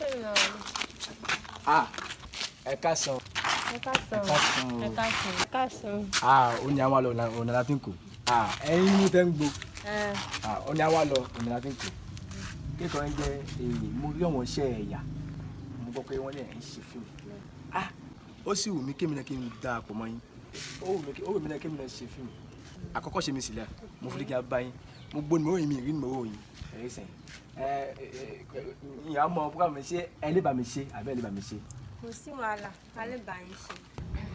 Kémi náà wọlé. Ah, ẹ káàsán. Ẹ káàsán. Ẹ káàsán o. Ẹ káàsán. Ẹ káàsán. Ah, ó ní àwa lọ ọ̀nà láti ń kó. Ah, ẹ̀yin mú tẹ́ ń gbó. Ẹ Ah, ó ní àwa lọ ọ̀nà láti ń kó. Kéèkó ń jẹ́ èyí, mo rí ọ̀wọ́n iṣẹ́ ẹ̀yà. Mo gbọ́ pé wọ́n lè ń ṣe fíìmù. Ah, ó sì wù mí kémi náà kí n da àpò mọ́ yín. Ó wù mí náà kémi náà ṣe fíìmù. Àkọ́kọ́ ṣe mi sílẹ̀, mo fi kí a bá yín. Mo gbó ni mo ròyìn mi, rí ni mo ròyìn. Ẹ̀rí sẹ́yìn. Ẹ ẹ ìyá mọ búra mi ṣe ẹ lè bá mi ṣe àbẹ́ ẹ lè bá mi ṣe. Kò sí wàhálà, a lè bá yín ṣe.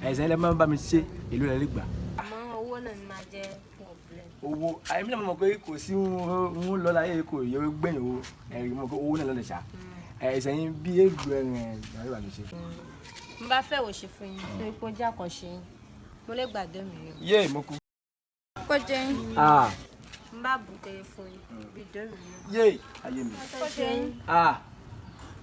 Ẹ̀sìn ẹ lè máa bá mi ṣe èló lẹ lè gbà. Àmọ́ owó náà ni máa jẹ́ problem. Owó àyèmí náà mọ̀ pé kò sí ń lọ láyé kò yẹ gbẹ̀yìn owó ẹ̀rí mọ̀ pé owó náà lọ́lẹ̀ ṣá. Ẹ̀sìn yín bí èlò ẹ̀rìn ẹ̀ lè bá mi ṣe. Mo bá fẹ́ wò ṣe fún yín torí pé ó jẹ́ àkànṣe yín. Mo lè gbà dé mi ni. Yé mo kú. Kó jẹ́ yín. Ah, Mo bá bù kéré fún yín bí dé mi ni. yé ayé mi. Kó jẹ́ yín. Ah,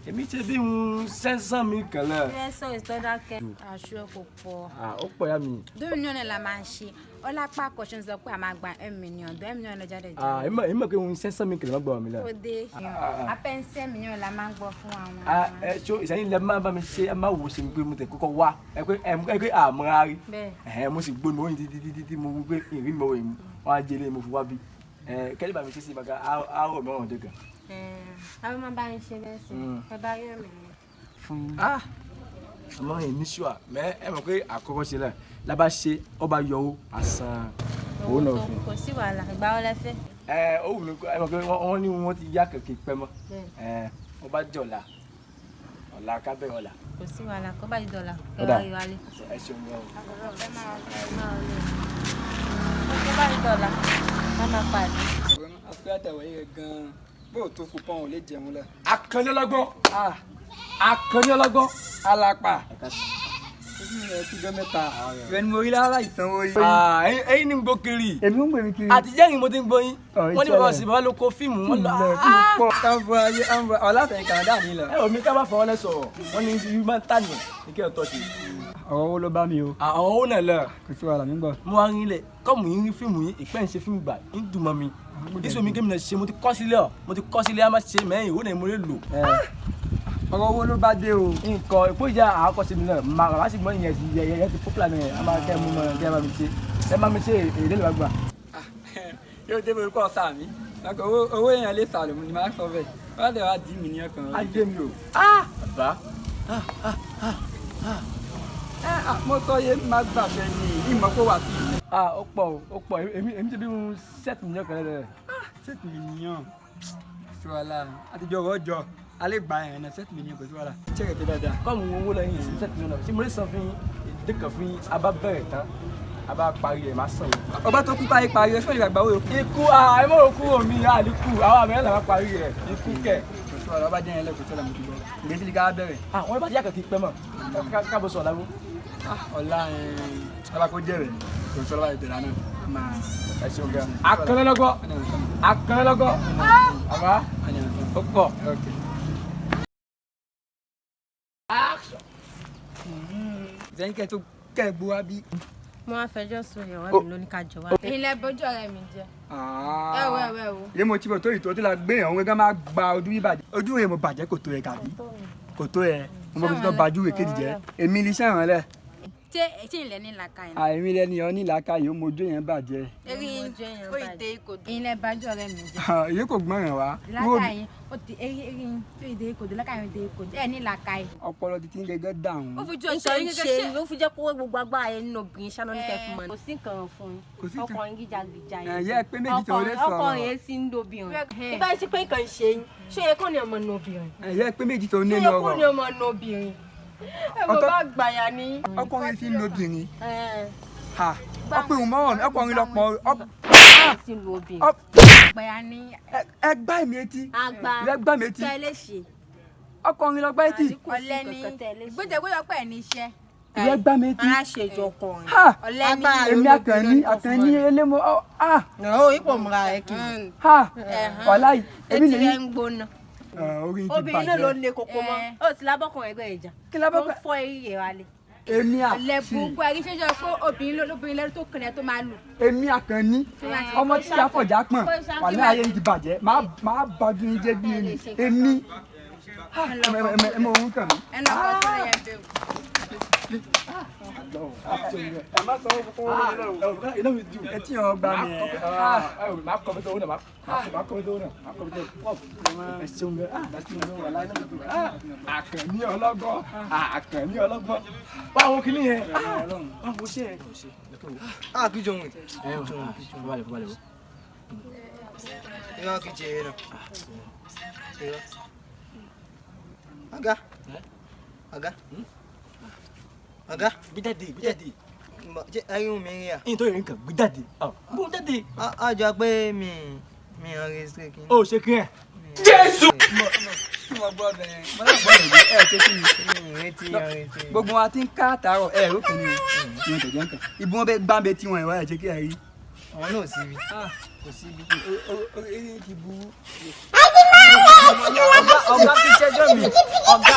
èmi ṣe bí ń sẹ́nsán mi kàn lẹ̀. Ẹ sọ ìtọ́dákẹ́. Aṣọ kò pọ̀. Ah, ó pọ̀ ya mi. 2 million la máa ń ṣe. Ọlápá àkọ́ṣe ń sọ pé a máa gba 1 million. 2 million lọ jáde jẹ́. Ah, èmi mọ̀ pé ń sẹ́nsán mi kàn lẹ̀ má gbọ́ mi lẹ̀. Ó dé. Apẹ́ńsẹ́ mílíọ̀nù la máa ń gbọ́ fún àwọn. Ah, ẹ ṣó ìsẹ́yìn lẹ máa bá mi ṣe ẹ máa wò ṣe mi pé mo tẹ̀ kọ́kọ́ wá ẹ pé ẹ pé àmọ́ra rí. Bẹ́ẹ̀. Ẹ̀hẹ́n, mo sì gbóni mo ròyìn títí títí tí mo wí pé ìrìn mi ròyìn wọn á jẹlé mo fi wá bí. Ẹ kẹ́lẹ́ bá mi ṣe sí ìbàgà àárọ̀ mẹ́wọ̀n ọdẹ kan. Ẹ àwọn máa bá yín ṣe bẹ́ẹ̀ sí. Ẹ bá rí ẹ̀mí ni. Fún ah, àmọ́ èmi ṣùà mẹ́ ẹ mọ̀ pé àkọ́kọ́ ṣe náà lábá ṣe ọba yọ owó àsan owó náà fún. Kò sí wàhálà, ìgbà wo lẹ fẹ́? Ẹ ó wù mí ẹ mọ̀ pé wọ́n ní wọ́n ti yá kẹ̀kẹ́ pẹ́ mọ́. Bẹ́ẹ̀. Ẹ ọba jọ̀la ọ̀la kábẹ́ ọ̀la. Kò sí wàhálà, kó bá di dọ̀là. Ẹ Ó dà. wá rí wálé. Ẹ ṣeun gan o. Kó bá di dọ̀là, má máa pàdé. Àsìkò àtẹ̀wé yìí gan-an bó o tó fún pọ́n ò lè jẹun lẹ. Akànní ọlọ́gbọ́n. Akànní ọlọ́gbọ́n. Alapa ojú rẹ kíjọ mẹ́ta rẹ ni mo rí lára ìsanwó yìí. Ah, ẹ̀yin ni ń gbọ́ kiri. Èmi ń gbèmí kiri. Àtijọ́ yìí mo ti ń gbọ́ yín. Ọ̀, Wọ́n ní bàbá ìṣẹ̀lẹ̀. sí bàbá ló kó fíìmù wọn lọ. Pọ̀ káfọ́ ayé ọ̀làtẹ̀yìn Kànádà ní lọ. Ẹ ò mi ká bá fọwọ́ lẹ sọ̀rọ̀. Wọ́n ní human tani ní kí ẹ tọ́ sí. Ọ̀rọ̀ owó ló bá mi o. Àwọn owó náà lọ. Kò sí wàhálà mi ń bọ̀. Mo wá rí ilẹ̀ kọ́mù yín rí fíìmù yín ìpẹ́ ń ṣe fíìmù gbà ń dùn mọ́ mi. Níṣó mi kémi náà ṣe mo ti kọ́ sílẹ̀ ọ̀ mo ti kọ́ sílẹ̀ á má ṣe mẹ́yìn ìwé náà mo lè lò. Ọ̀rọ̀ owó ló bá dé o. Nǹkan ìpò ìjà àkọ́ṣe mi náà máa rà sí gbọ́n yẹn ti yẹ yẹ ti popular náà a máa kẹ́ mú mọ́ kẹ́ ẹ bá mi ṣe ẹ bá mi ṣe èdè lè bá gbà. Yóò dé orúkọ ọ̀sà mi owó èèyàn lè sàlùmù ni màá sọ bẹ́ẹ̀ wọ́n á lè wá dì mí ní ọkàn. Ajé mi o. Ah! Bàbá. Mo sọ yé má gbàṣẹ ni ìmọ̀ kó wà sí i. Ah, ó pọ̀ o, ó pọ̀ èmi ti bí mo set mi lọ́kàn lẹ́lẹ̀. Sept millions sí wàhálà àtijọ́ ọ̀rọ̀ jọ alẹ́ gbà yẹn náà 7 millions kò sí wàhálà ṣé kẹ̀kẹ́ dáadáa. Kọ́ọ̀mù owó lẹ́yìn sí 7 millions ṣé mo lè san fún yín ìdí kan fún yín a bá bẹ̀rẹ̀ tán a bá parí ẹ̀ máa san yín. Ọba tó kú báyìí parí ẹ sọ́ọ́ ìgbà wo yòókù. Ikú ẹ mọ̀ òkú omi àdínkù àwọn àmì ẹ̀ là máa parí ẹ̀ ikú kẹ̀. Kò sí wàhálà ọba jẹ́ yẹn lẹ́kọ̀ọ́ sọ́la mo ti gbọ́ ìgbésí ni ká bẹ̀rẹ̀. Ah, wọ́n bá ti yá kẹ̀kẹ́ pẹ́ mọ̀ káàbọ̀ sọ̀ lábú. Ọ̀la ọba kò jẹ̀rẹ̀ kò sọ́la bá ìbẹ̀rẹ̀ náà máa. Ẹ ṣeun gan. Akànlélọ́gọ́ akànlélọ́gọ́ àbá ó pọ̀. Ìsẹ́yìn kẹ́ tó kẹ́ gbó wá bí. Mo wá fẹjọ́ sùn ìyàwó mi lóní ká jọ wá. Ilẹ̀ bójú ọ̀rẹ́ mi jẹ́. Ẹ wo ẹ wo ẹ wo. Ilé mo ti bọ̀ tó ìtọ́ tó la gbé yàn òun gángan máa gba ojú yìí bàjẹ́. Ojú rẹ̀ mo bàjẹ́ kò tó yẹ kàbí. Kò tó yẹ. Mo mọ̀ pé tó bajú rẹ̀ kejì jẹ́. Èmi ní iṣẹ́ ìrànlẹ̀. Ṣé ṣé ilẹ̀ ní làákàyè? Àìmí lẹ́ni ọ ní làákàyè ó mojú yẹn bàjẹ́. Eré ó ìdè ìkòdó. Ilẹ̀ bájú ọ̀rẹ́ mi jẹ́. Èyí kò gbọ́n rẹ̀ wá. Làákàyè ó ti eré eré ó ìdè ìkòdó làákàyè ó ìdè ìkòdó. Ẹ ní làákàyè. Ọpọlọ títí ń gẹ́gẹ́ dàrún. Ó fi jọ Nǹkan ṣe ń ṣe ló fi jẹ́ kó gbogbo agbára yẹn nínú obìnrin ṣáná ní kẹfì mọ́. Kò sí nǹkan fún yín. Kò sí nǹkan. Ọkùnrin gíjagíja yẹn. Ẹ̀yẹ́ pé méjì tó lè sọ̀rọ̀. Ọkùnrin yẹn sì ń dobìnrin. Ibà ṣe pé nǹkan ṣe yín. Ṣé yẹ kó ní ọmọ nù obìnrin? Ẹ̀yẹ́ pé méjì tó Ṣé nínú yẹ kó ní ọ̀rọ̀. ọmọ nù obìnrin? Ẹ mọ̀ bá gbàyà ni. Ọkùnrin ti ń lobìnrin. Ẹ Ha! Ọkùnrin mọ́rọ̀ ọkùnrin lọ́pọ̀ sì ń lu obìnrin. Gbàyà ní. ẹ gbá èmi etí. Àgbà Ẹ gbá mi etí. tẹ́lẹ̀ ṣe. Ọkùnrin lọ gbá etí. Ọ̀lẹ ni gbọ́dọ̀ pẹ̀ ní iṣẹ́. Ẹ gbá mi etí. Aláṣejù ọkùnrin. Ha! Ọ̀lẹ ni. Èmi Àkànní Àkànní elémo ọ ah Ó ipò múra ẹ kiri. ha wàláì èmi Etí lè rẹ ń gbóná. Orí ti Obìnrin náà ló bàjẹ́. le koko mọ́. Ó ti lábọ́kùnrin ẹgbẹ́ ìjà. Kí lábọ́kùnrin- Ó ń fọ́ eré rẹ̀ wálé. Èmi Ọ̀lẹ àti burúkú ẹ̀rí ṣe jọ pé obìnrin lóbìnrin lẹ́rú tó kìnìún tó máa lù. Èmi Àkànní ọmọ tí a fọ̀jà pọ̀n wàláì ayé ti bàjẹ́ máa bàjú yín jẹ́ bí èmi. Èmi Ẹ mọ ohun kàn mí. Ẹnu ọkọ sílẹ̀ yẹn bẹ́ẹ̀. Ẹ má sọ fún owó lọ́wọ́. Iná mi dùn. Etí yẹn gbà mí ẹ. Máa kọ́ mi tó náà, máa kọ́ mi tó náà, máa kọ́ mi tó náà. Ẹ ṣeun gan, ẹ ṣeun gan, wàhálà iná mi dùn. Àkànní ọlọ́gbọ́n, àkànní ọlọ́gbọ́n. Báwo kìíní yẹn? Báwo ṣe ẹ? Ah, kí jọ̀wọ́. Ẹ ò fọbalẹ̀ fọbalẹ̀ o. Irọ́ kì í jẹ náà. Irọ́. Ọ̀gá. Ọ̀gá. Ọ̀gá. Gbé jáde, gbé jáde. Ṣé ayé mi rí à? Yín tó yẹ nǹkan, gbé jáde. Gbé jáde. Ọ jọ pé mi mi ò rí sí kí. Ó ṣe kí ẹ. Kí wọ́n gbọ́ bẹ́ẹ̀ mo náà gbọ́ ìwé ẹ̀ ṣe kí ni. Mi ò retí ò retí. Gbogbo wa ti ń ká àtàrọ̀ ẹ̀ rò kìíní o. Ìyẹn tẹ̀jẹ̀ nǹkan. Ibi wọn bẹ gbá bẹ tí wọn ìwà ẹ̀ ṣe kí ẹ rí. Àwọn náà ò síbi. Kò síbi. Orí ti bu. Ọ̀gá ti ṣẹjọ́ mi. Ọ̀gá.